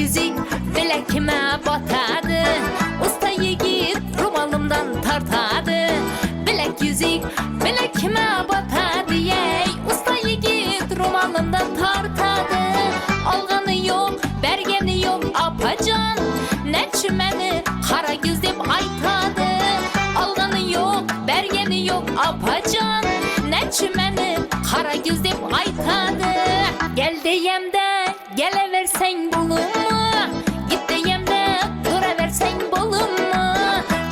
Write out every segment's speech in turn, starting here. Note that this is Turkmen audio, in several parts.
Bilek ýüzük bilekime batady, Usta ýigit rumalymdan tartady. Bilek ýüzük bilekime batady, eý, Usta ýigit rumalymdan tartady. Algany ýok, bergeni ýok, apajan, Neçün meni gara göz diýip aýtady. Algany ýok, bergeni ýok, apajan, Neçün meni gara göz diýip aýtady. Gel diýemde, Gelewerseň bolunma, Git diýemde, durawerseň bolunma.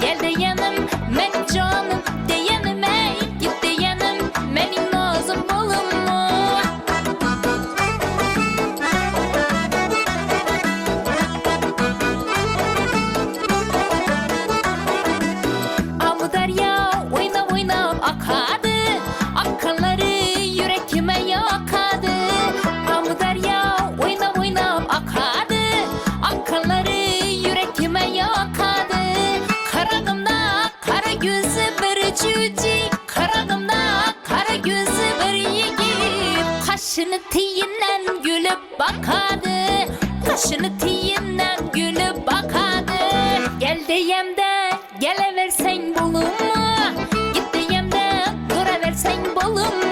Gel diýenim, meniň janym diýenim eý, Git diýenim, meniň nazym bolunma. Amydarýa oýnap-oýnap akady, Akganlary ýürekime ýakady. Amydarýa oýnap-oýnap akady, Akganlary ýürekime ýakady. Garagymda gara gözli bir jüji, Garagymda gara gözli bir ýigit. Gaşyny teýinden gülüp bakady, Gaşyny teýinden gülüp bakady. Gel diýemde Gelewerseň bolunma, Git diýemde, durawerseň bolunma.